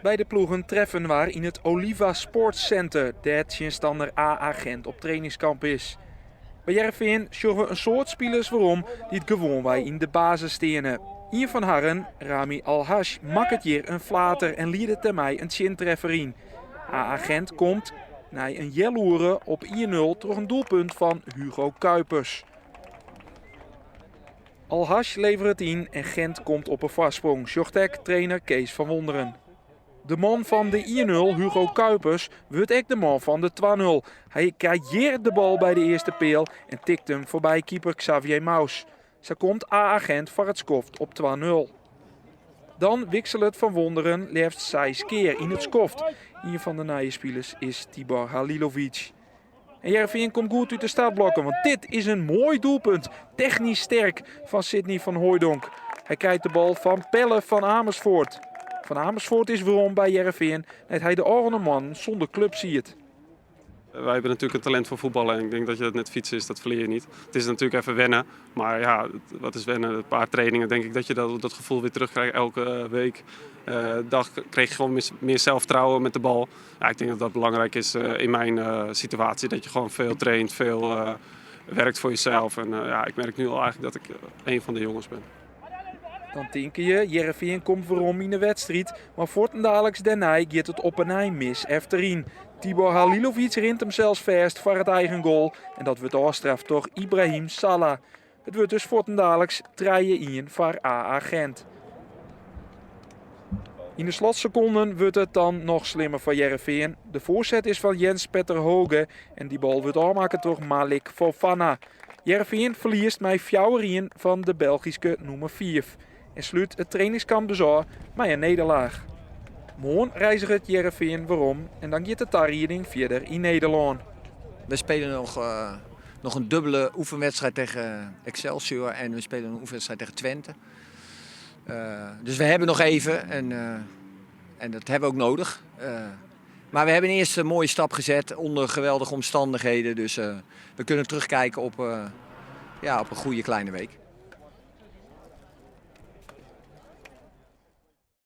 Beide ploegen treffe inoar yn it Oliva Sports Center, dêr't tsjinstanner AA Gent op trainingskamp is. By Hearrenfean sjogge we in soad spilers werom dy't gewoanwei yn de basis steane. Ien fan harren, Rami Al-Hash, makket hjir in flater en liedet dêrmei in tsjintreffer yn. AA Gent komt nei in healoere op 1-0 troch in doelpunt fan Hugo Cuypers. Al-Hash leveret yn en Gent komt op 'e foarsprong, sjocht ek trainer Kees van Wonderen. De man fan de 1-0, Hugo Cuypers, wurdt ek de man fan de 2-0. Hy krijt hjir de bal by de earste peal en tikt him foarby keeper Xavier Mous. Sa komt AA Gent foar it skoft op 2-0. Dan wikselet Van Wonderen leafst seis kear yn it skoft. Ien fan de nije spilers is Tibor Halilovic. En Hearrenfean komt goed út de startblokken, want dit is in moai doelpunt. Technysk sterk fan Sydney van Hooijdonk. Hy krijt de bal fan Pelle van Amersfoort. Van Amersfoort is werom by Hearrenfean, nei't hy de ôfrûne moannen sûnder klup siet. Wij hebben natuurlijk een talent voor voetballen en ik denk dat je dat net fietsen is, dat verleer je niet. Het is natuurlijk even wennen, maar ja, wat is wennen? Een paar trainingen denk ik dat je dat, dat gevoel weer terugkrijgt elke week. Dag kreeg je gewoon meer zelfvertrouwen met de bal. Ja, ik denk dat dat belangrijk is in mijn situatie, dat je gewoon veel traint, veel werkt voor jezelf. En ja, ik merk nu al eigenlijk dat ik een van de jongens ben. Dan tinke je, Hearrenfean komt werom yn de wedstriid, mar fuortendaliks dêrnei giet it op 'e nij mis efteryn. Tibor Halilovic rint himsels fêst foar it eigen goal en dat wurdt ôfstraft troch Ibrahim Salah. It wurdt dus fuortendaliks 3-1 foar AA Gent. Yn de slotsekonden wurdt it dan noch slimmer foar Hearrenfean. De foarset is fan Jens Petter Hauge en dy bal wurdt ôfmakke troch Malik Fofana. Hearrenfean ferliest mei 4-1 fan de Belgyske nûmer 5 en slút it trainingskamp dus ôf mei in nederlaach. Moarn reizget Hearrenfean werom en dan giet de tarieding fierder yn Nederlân. We spelen nog een dubbele oefenwedstrijd tegen Excelsior en we spelen een oefenwedstrijd tegen Twente. Dus we hebben nog even en dat hebben we ook nodig. Maar we hebben een eerste mooie stap gezet onder geweldige omstandigheden. Dus we kunnen terugkijken op, ja, op een goede kleine week.